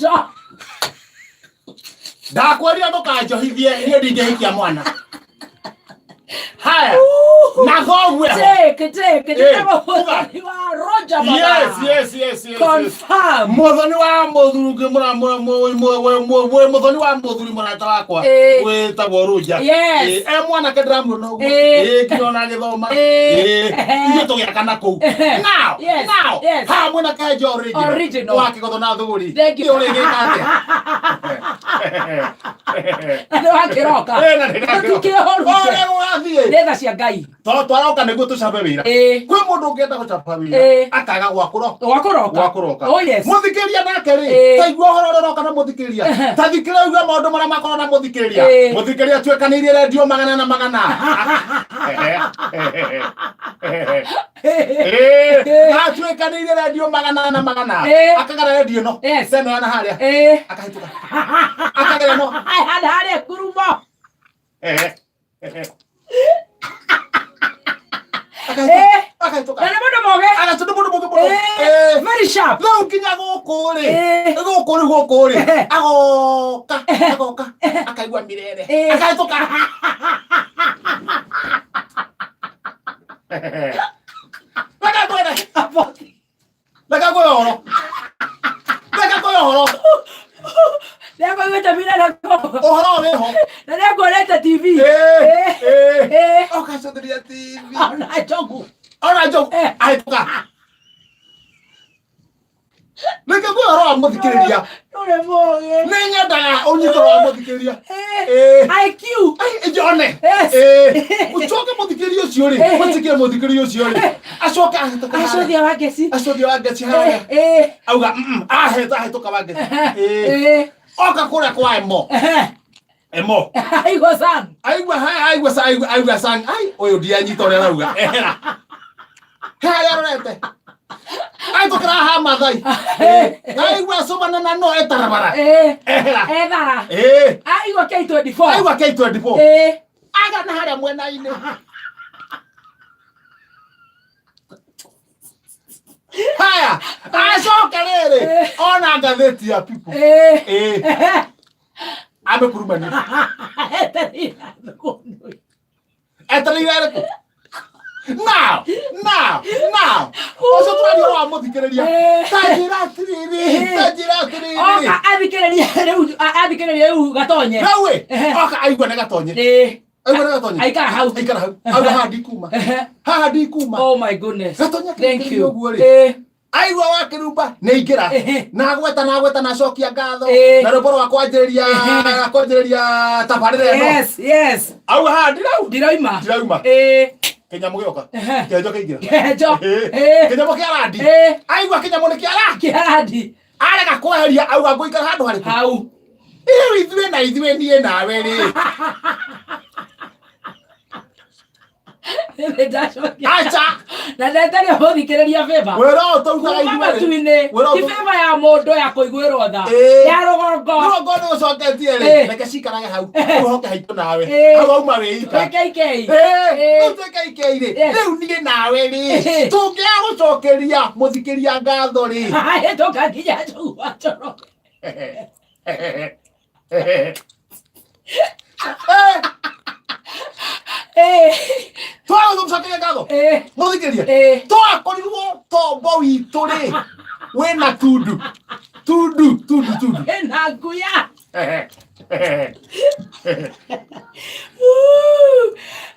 Kenjo. Ndakwĩrire ndũkanjohithie, niĩ ndingĩhikia mwana. Haya, na thoguo eho. Take, take, Eh, njĩtagwo uga. Mũthoni wa Roger Baba. Yes. Confirm. Muthoni wa muthuri mura mura mwe muthoni wa muthuri murata wakwa Eh. witagwo Ruja. Yes. Eh, e mwanake ndĩramuona ũguo. Eh. Eh, nginya ona agĩthoma. Eh. Eh, ithuĩ tũgĩakana kũu. Now, Yes, now, yes. haha mwena Kenja original. Original. Wa kĩgotho na thũgũri. Thank you. Nĩ ũrĩgĩka atĩa? Na nĩ wakĩroka. Eh, na nĩ ndakĩroka. Tũtikĩũrute. Ũrĩa gũgathiĩ. Nĩ tha cia Ngai. Tondũ twaroka nĩguo tũcabe wĩra. Ĩĩ. Kwĩ mũndũ ũngĩenda gũcaba wĩra Ĩĩ. akaga gwa kũro Gwa kũroka. gwa kũroka. Oh yes. Mũthikĩria nake rĩ, Ĩĩ. ta igua ũhoro ũrĩa ũroka na mũthikĩria. Ta thikĩrĩria ũigue maũndũ marĩa makorwo na mũthikĩrĩria. Ĩĩ. Mũthikĩrĩria atuĩkanĩirie rendio magana na magana. Ĩĩ. Atuĩkanĩirie rendio magana na magana. Ĩĩ. Akagera rendio ĩno. Yes. Ĩno ya na harĩa. Ĩĩ. Akahĩtũka. Akagera ĩno. Hana harĩa ngurumo. Ĩĩ. Akahĩtũka. Na nĩ mũndũ mũgĩ. Agacũndũ mũndũ mũgĩ mũno. Ĩĩ. Ĩĩ. Very sharp. Rĩu nginya gũkũ rĩ Ĩĩ. gũkũ rĩ gũkũ rĩ agoka agoka akaigua mirere Ĩĩ. akahĩtũka. Reke ngwĩre, reke ngwĩre ũhoro, reke ngwĩre ũhoro. Nĩakũiguĩte mirere kũ. Ũhoro wĩho. Na nĩakuonete TV. Ĩĩ, ĩĩ. Ĩĩ. Ũgacũthĩria TV. Ona njogu. Ona njogu. Ahĩtũka. Reke ngwĩre ũhoro wa mũthikĩrĩria. Ndũrĩ mũgĩ. Nĩ nyendaga ũnyite ũhoro wa mũthikĩrĩria. Ĩĩ. IQ. Ai, njone. Yes. Ĩĩ. Ũcoke mũthikĩrĩria ũcio rĩ, Eh. mũthikĩrĩria mũthikĩrĩria ũcio rĩ, acoke ahĩtũka harĩa. Acũthia wa ngeci. Acũthia wa ngeci harĩa. Ĩĩ. Auga, ahĩtũka ahĩtũka wa ngeci. Ĩĩ. Ĩĩ. Oka kũrĩa kwa Emo. Emo. Aigua sang. Aigua hai aigua sa aigua aigua sang. Ai, ũyũ ndianyita ũrĩa arauga. Ehera. He harĩa arorete. Ahĩtũkĩra haha Mathai. Aigua cũmana na no etarabara. Ĩĩ. Ehera. Ethara. Ĩĩ. Aigua K24. Aigua K24. Ĩĩ. Aga na harĩa mwena-inĩ. Haya, acoka rĩrĩ ona ngathĩti ya People. Ĩĩ. Ĩĩ. Amekurumania. Etereire thũkũnũ. Etereire arĩkũ? Now, now, now. Ũcio tũraria ũhoro wa mũthikĩrĩria. Ta njĩra atĩrĩrĩ, ta njĩra atĩrĩrĩ. Oka athikĩrĩria rĩu athikĩrĩria rĩu gatonye. Rĩu ĩ, oka aigua nĩ gatonye. Ĩĩ. Aigua nĩ gatonye. Aikara hau. Aikara hau. Auga haha ndikuma. Haha ndikuma. Oh my goodness. Gatonya Thank kĩrĩkĩrĩria you. ũguo rĩ. Ĩĩ. Aigua wa kĩrumba nĩ aingĩra. Ehe. Na agweta na agweta na acokia ngatho. Ĩĩ. Na rwĩmbo rwa kwanjĩrĩria kwanjĩrĩria tabarĩra ĩno. Yes. Auga haha ndirau. Ndirauma. Ndirauma. Ĩĩ. Kĩnyamũ gĩoka. Ehe. Kĩenjo kĩingĩra. Kĩenjo. Ĩĩ. Ĩĩ. Kĩnyamũ kĩa randi. Ĩĩ. Aigua kĩnyamũ nĩ kĩa randi. Kĩarandi. Arega kweheria auga ngũikara handũ harĩkũ. Hau. Rĩu ithuĩ na ithuĩ niĩ nawe rĩ. Nĩndacokia. Aca. Na ndeteria mũthikĩrĩria bĩba. Wĩra ũyũ tũrutaga Kuma ithuĩ rĩ. matu-inĩ. Wĩra Ti ũyũ bĩba ya mũndũ ya kũiguĩrwo tha. Ĩĩ. Ya rũgongo. Rũgongo nĩ ũcoketie rĩ. Ĩĩ. Reke cikarage hau. Rĩu hoke haitũ nawe. Ĩĩ. Hau wauma wĩ ika. Twĩ KK. Ĩĩ, Ĩĩ. rĩu twĩ KK rĩ. Yes. Rĩu niĩ nawe rĩ. Ĩĩ. Tũngĩaga gũcokeria mũthikĩria ngatho rĩ. Hahĩtũka nginya Njogu wa Njoroge. Eh, Ĩĩ. twaga gũcokeria ngatho. Ĩĩ. Mũthikĩria. Ĩĩ. Twakorirwo tombo witũ rĩ wĩna tundu. Tundu, tundu, tundu. Ĩna nguya.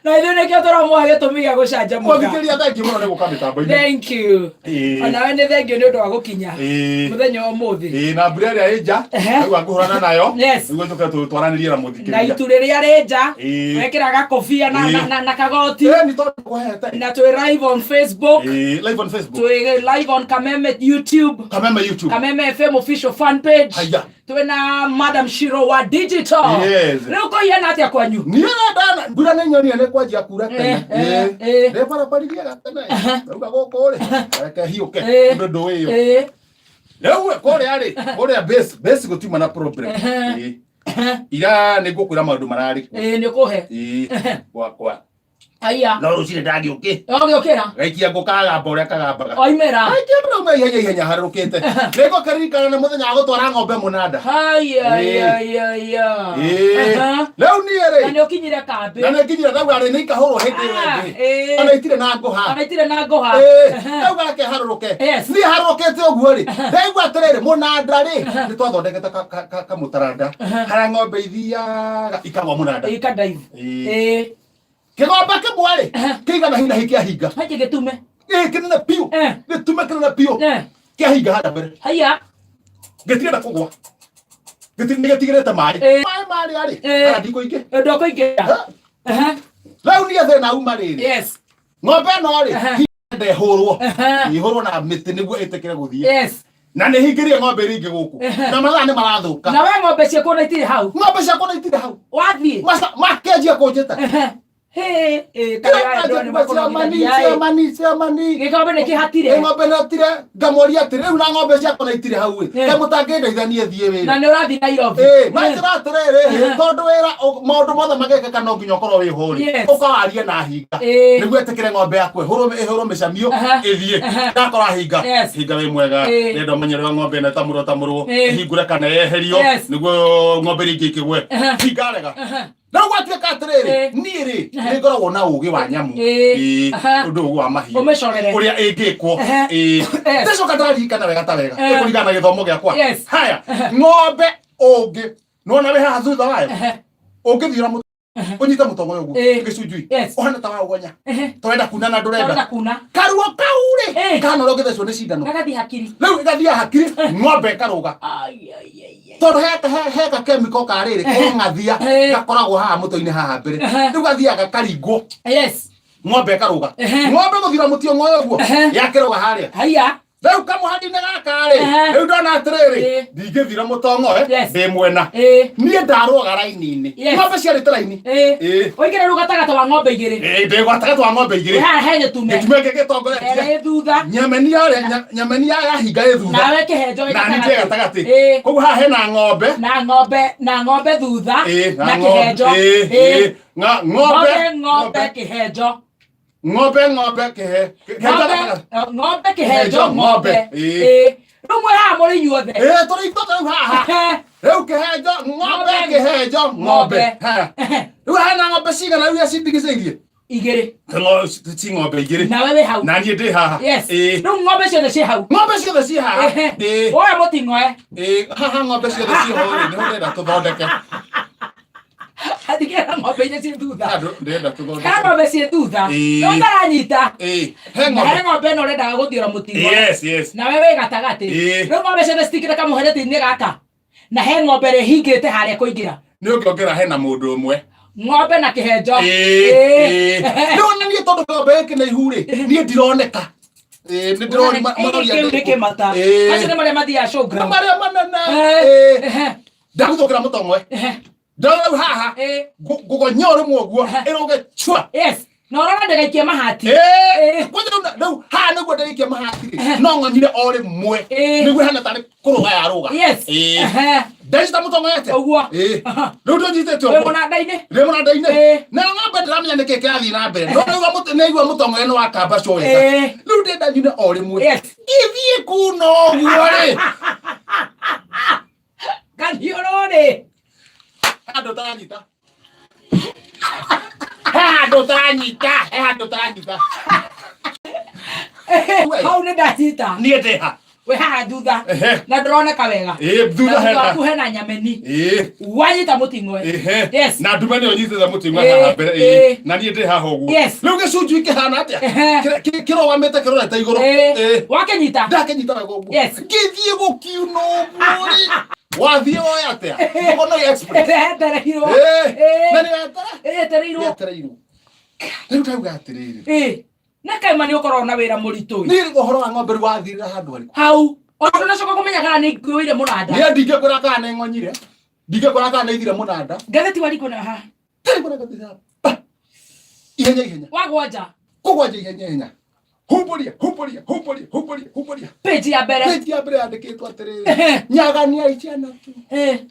Na ithuĩ nĩkĩo tũramũhe gĩtũmi gĩa gũcanjamũka. Mũthikĩria thengiũ mũno nĩ gũka mĩtambo-inĩ. Thank you. Ĩĩ. Onawe nĩ thengio nĩ ũndũ wa gũkinya Ĩĩ. mũthenya wa ũmũthĩ. Ĩĩ, na mbura ĩrĩa ĩ nja Ehe. rĩu angũhũrana nayo Yes. nĩguo tũke twaranĩrie na Na mũthikĩrĩria. itu rĩrĩa rĩ nja Ĩĩ. wekĩra gakobia na, Ĩĩ. na kagoti Ĩĩ, nĩ tondũ kũhete. na twĩ live on Facebook, Ĩĩ, live on Facebook. twĩ live on Kameme YouTube, Kameme YouTube. Kameme FM official fan page. Haya. Twĩ na Madam Shiro wa digital. Yes. Rĩu kũhiana atĩa kwanyu? Niĩ ndana mbura nĩ nyonire nĩ kwanjia kura tene. Eh, eh, eh. Ndĩbarabaririe gatene. Ndauga gũkũ rĩ, reke hiũke. Eh. Ũndũ ndũĩ ĩyo. Ĩĩ. Rĩu kũrĩa rĩ, kũrĩa base, base gũtiuma na problem. Ĩĩ. Ira nĩ ngũkwĩra maũndũ mararĩ kuo. Ĩĩ, nĩ ũkũhe. Ĩĩ, gwakwa. Aya. No rũcinĩ ndagĩũkĩ. Ũgĩũkĩra. Gaikia ngũ kagamba ũrĩa kagambaga. Oimĩra. Aikia ndĩrauma ihenya ihenya harũrũkĩte. Nĩngũkĩririkana nĩ mũthenya wa gũtwara ng'ombe mũnanda. Haya, Ĩĩ. ya, ya. Ĩĩ. Aha. Rĩu niĩ Na rĩ nĩ ũkinyire kambĩ. na nĩ nginyire ndauga rĩ nĩ ikahũrwo hĩndĩ ĩyo Ah, ĩngĩ. ĩĩ. Ona itirĩ na ngũha. Ona itirĩ na ngũha. Ĩĩ, Aha. ndauga reke harũrũke. Yes. Niĩ harũrũkĩte ũguo rĩ ndaigua atĩrĩrĩ mũnanda rĩ nĩ twathondekete kamũtaranda harĩa ng'ombe ithiaga ikagwa mũnanda. Ika dive. Ĩĩ. Ĩĩ. Kĩgomba kĩmwe rĩ kĩigana hi na hi kĩahinga. Haje gĩtume. Ĩĩ kĩnene biũ. Eh. Gĩtume kĩnene biũ. Eh. Kĩahinga harĩa mbere. Haya. Gĩtirenda kũgwa. Nĩ gĩtigĩrĩte maĩ. Ĩĩ. Maĩ marĩa rĩ Ĩĩ. hara ndikũingĩ. Ndũkũingĩra. Ha? Aha. Rĩu niĩ thĩna uma rĩrĩ. Yes. Ng'ombe ĩno rĩ Aha. ndenda ĩhũrwo. Aha. Ĩhũrwo na mĩtĩ nĩguo ĩtĩkĩre gũthiĩ. Yes. Na nĩ hingĩrie ng'ombe iria ingĩ gũkũ. Ehe. Na mathaa nĩ marathũka. Na we ng'ombe ciaku ona itirĩ hau. Ng'ombe ciakwa nĩ itirĩ hau. Wathiĩ. Maca makĩanjia kũnjĩta. Ehe. Hĩ, ĩ, karĩa andũ nĩ Ciamani makũnogithagia, ĩ. ciamani ciamani. Gĩkombe nĩ kĩhatire. Ĩ ng'ombe nĩ ngamoria atĩrĩ rĩu na ng'ombe ciakwa nĩ itirĩ hau ĩ. Eh. Kaĩ mũtangĩndeithania thiĩ wĩra. Na nĩ ũrathiĩ Nairobi. Ĩ, manjĩra atĩrĩrĩ tondũ wĩra maũndũ mothe magekĩka no nginya ũkorwo wĩ hũri Yes. ũkawarie na hinga Ĩ. nĩguo ĩtĩkĩre ng'ombe yaku ĩhũrwo ĩhũrwo mĩcamio Aha. ĩthiĩ Aha. ndakora hinga Yes. hinga wĩ mwega Ĩ. nĩenda ũmenye ũrĩa ng'ombe ĩno ĩtamũrwo tamũrwo Ĩ. ĩhingũre kana yeherio Yes. nĩguo ng'ombe iria ingĩ ikĩgwe Aha. hinga rega Aha. rĩu gwatuĩka atĩrĩrĩ Ĩ. niĩ rĩ Aha. nĩ ngoragwo na ũgĩ wa nyamũ Ĩ. Ĩ, Aha. ũndũ ũyũ wa mahiũ Ũmĩcorere. ũrĩa ĩngĩkwo Aha. Ĩ. Yes. ndacoka ndaririkana wega ta wega Eh. ĩkũringana na gĩthomo gĩakwa Yes. haya ng'ombe ũngĩ nona wĩ haha thutha wayo Ehe. ũngĩthiũra ũnyite mũtongo ũyũ ũguo Ĩ. gĩcunjui Yes. ũhana ta waũgonya Ehe. tũrenda kuna na Tũrenda ndũrenda kuna. karuo kau rĩ Ĩ. kana ũrĩa ũngĩthecwo nĩ cindano Gagathiĩ hakiri. rĩu ĩgathiĩ hakiri ng'ombe ĩkarũga Ai, ai, ai, ai. tondũ he gakemiko ka rĩrĩ kong'athia Ĩ. gakoragwo haha mũtwe-inĩ haha mbere Ehe. rĩu gathiaga gakaringwo Yes. ng'ombe ĩkarũga Ehe. ng'ombe gũthira mũtio ng'oyo ũguo Ehe. yakĩrũga harĩa Haya. rĩu kamũhandi-inĩ gaka rĩ Ehe. rĩu ndona atĩrĩrĩ Ĩ. ndingĩthira mũtong'oe Yes. ndĩ mwena Ĩ. niĩ ndarũga raini-inĩ Yes. ng'ombe ciarĩte raini Ĩ. Ĩ. Ũingĩre rĩu gatagatĩ wa ng'ombe igĩrĩ. Ĩ, ndĩ gatagatĩ wa ng'ombe igĩrĩ Wĩ haha he gĩtume. gĩtume gĩkĩ gĩtongoretie Ĩrĩ thutha. nyameni yarĩa nyameni yahinga ĩ thutha Nawe kĩhenjo wĩ na niĩ ndĩ gatagatĩ Ĩ. koguo haha hena ng'ombe Na ng'ombe na ng'ombe thutha. Ĩ, Na ng'ombe. kĩhenjo. Ĩ, Ĩ. ĩ. Ng'ombe Ng'ombe ng'ombe kĩhenjo. ng'ombe ng'ombe kĩhe kĩhenjo Ng'ombe gatagatĩ. ng'ombe kĩhenjo Kĩhenjo, ng'ombe. ng'ombe. Ĩ. Ĩ. Rĩu mwĩ haha mũrĩ inyuothe. Ĩ, tũrĩ ithuothe rĩu haha rĩu kĩhenjo ng'ombe Ng'ombe. kĩhenjo ng'ombe Ng'ombe. Ha. Rĩu hena ng'ombe cigana rĩu iria cindigicĩirie Igĩrĩ. Ci ng'ombe igĩrĩ Nawe wĩ hau. na niĩ ndĩ haha Yes. Ĩ. Rĩu ng'ombe ciothe ciĩ hau. Ng'ombe ciothe ciĩ haha Ehe. Ĩ. Woya mũting'oe. Ĩ, haha ng'ombe ciothe ciĩ ho rĩ nĩho ndĩrenda tũthondeke Athikĩra ng'ombe iria ciĩ thutha. Haha ndĩrenda He tũthondeke ng'ombe ciĩ thutha. Ĩ. Nĩ ũtaranyita. Ĩ, he Na he ng'ombe ng'ombe ĩno ũrendaga gũthiũra mũting'oe. yes yes Nawe wĩ gatagatĩ. Ĩ. Rĩu ng'ombe ciothe citingĩre kamũhereti-inĩ gaka. Na he ng'ombe ĩrĩa ĩhingĩte harĩa kũingĩra. Nĩ ũngĩongera hena mũndũ ũmwe. Ng'ombe na kĩhenjo. Ĩ, Ĩ. ĩ. Rĩu ona niĩ tondũ ng'ombe ĩkĩ na ihu rĩ niĩ ndironeka. Ĩ, nĩ ndĩrona maroria Kĩu nĩ kĩmata. Ĩ. Acio nĩ marĩa mathiaga showground. Marĩa manene. Ĩ. Ĩ. Ehe. Ndaguthũkĩra mũtong'oe Ehe. ndona rĩu haha Ĩ. ngũgonya o rĩmwe ũguo Ehe. ĩrũge chua. Yes. Na ũrona ndĩgaikie mahati. Ĩ, Ĩ. kwanja rĩu haha nĩguo ndĩrĩkia mahati rĩ no ng'onyire o rĩmwe Ĩ. nĩguo hana tarĩ kũrũga yarũga. Yes. Ĩ. Ehe. Ndanyita mũtong'oe atĩa? Ũguo. Ĩ. Aha. Rĩu ndũnyitĩte Wĩ ũguo mũnanda-inĩ. ndĩ mũnanda-inĩ Ĩ. na ng'ombe ndĩramenya nĩkĩ kĩrathiĩ na mbere no nĩaigua mũtong'oe nĩ wakamba cũ wega Ĩ. rĩu ndĩrenda nyune o rĩmwe Yes. ngĩthiĩ kuna ũguo rĩ Kaniũrũ rĩ. Handũ ũtaranyita he handũ ũtaranyita he handũ ũtaranyita. Hau nĩ ndanyita. Niĩ ndĩ ha? Wĩ haha thutha. Ehe. Na ndũroneka wega. Ĩ, thutha Na hena. waku hena nyameni. Ĩ. Wanyita mũting'oe. Ehe. Yes. Na ndume nĩyo nyitĩte mũting'oe Ĩ, haha mbere ĩ. ĩ. Na niĩ ndĩ haha ũguo. Yes. Rĩu gĩcunjui kĩhana atĩa? Ehe. Kĩrũgamĩte kĩrorete igũrũ. Ĩ. Ĩ. Wakĩnyita. Ndakĩnyita wega ũguo. Yes. Ngĩthiĩ gũkiuna ũguo rĩ wathiĩ woya atĩa? Mũkono express. Etereirwo. Ĩ. Ĩ. Na nĩ wetere? Etereirwo. Yetereirwo. Rĩu ndauga atĩrĩrĩ Ĩ. Na kaima nĩ ũkoragwo na wĩra mũritũ ĩ. niĩ ũhoro wa ng'ombe rĩu wathirĩra handũ harĩkũ? Hau. Ona ndũnacoka kũmenya kana nĩ ngũire mũnanda. Niĩ ndingĩkwĩra kana nĩ ng'onyire ndingĩkwĩra kana nĩ ithire mũnanda. Ngathĩti warikwo na haha. Tarĩ kũrĩa ngathĩti pa ihenya ihenya. Wagwanja. Kũgwanja ihenya ihenya. Humbũria, humbũria, humbũria, humbũria, humbũria. Page ya mbere. Page ya mbere yandĩkĩtwo atĩrĩrĩ, nyaganiai ciana tu,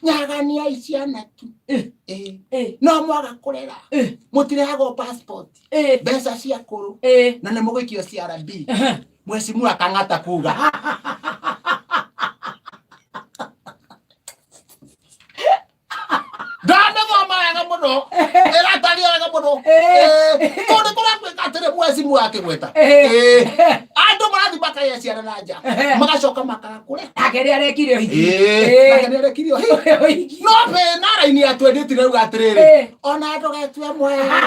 nyaganiai ciana tu. Ĩĩ. No mwaga kũrera, mũtirehagwo passport, mbeca cia kũrũ, na nĩ mũgũikio CRB. Mheshimiwa Kang'ata kuga. Ndanathoma wega mũno, ĩrataria wega mũno. Tondũ kũratuĩka atĩrĩ mwecimu akĩgweta andũ marathiĩ makagĩa ciana na nja, magacoka makaga kũrera. Nake nĩ arekire ũhiki. Nake nĩ arekire ũhiki. Ũhiki. No bĩna raini ya twendĩti rauga atĩrĩrĩ, ona ndũgetue mwega.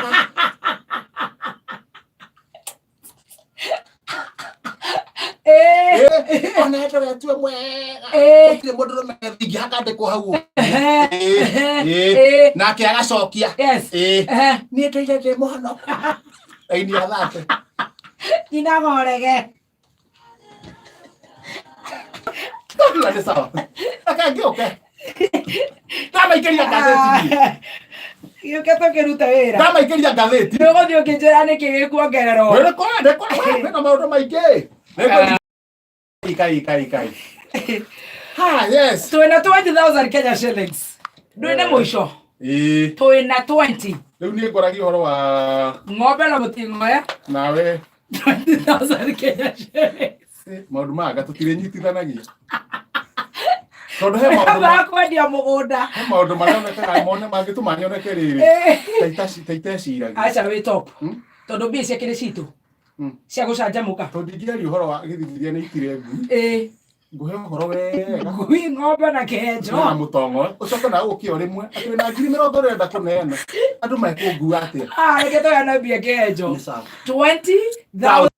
Ona ndũgetue mwega, gũtirĩ mũndũ rũme thingi hakandĩkwo hau ũguo. Nake agacokia, niĩ ndũire ndĩ mũhonoku. Raini ya thate. Nyina gorege. Ndagĩra nĩ sawa. Reke ngĩũke. Ndamaikĩria ngathĩti niĩ. Gĩũke tũkĩrute wĩra. Ndamaikĩria ngathĩti. Nĩ ũgũthiĩ ũkĩnjĩra nĩkĩ gĩkuongererwo. Nĩ kũrĩ, nĩ kũrĩ, kwĩna maũndũ maingĩ. Nĩ kai kai kai. Ha, yes. Twĩna 20,000 Kenya shillings. Ndwĩna mũico. Ĩĩ. Twĩna 20. Rĩu niĩ ngoragia ũhoro wa Ng'ombe na mũting'oe. Nawe. 20,000 Kenya shillings. Maũndũ maya tũtirĩnyitithanagia. Tondũ he maũndũ Ba kwendia mũgũnda. He maũndũ maronekaga mone mangĩtũma nyoneke rĩrĩ. Ta iteciragia. Aca wĩ top. Tondũ mbia ciake nĩ citũ. Cia gũcanjamũka. Tondũ ndingĩaria ũhoro wa gĩthithiria nĩ itire ngui. Ngũhe ũhoro wega. Ngui, ng'ombe na kĩhenjo. Na mũtongo. Ũcoke nawe ũke o rĩmwe atĩ wĩna 20,000 ũrenda kũneana. Andũ mekũngua atĩa? Ah, reke tũheane mbia kĩhenjo. Nĩ sawa. 20,000.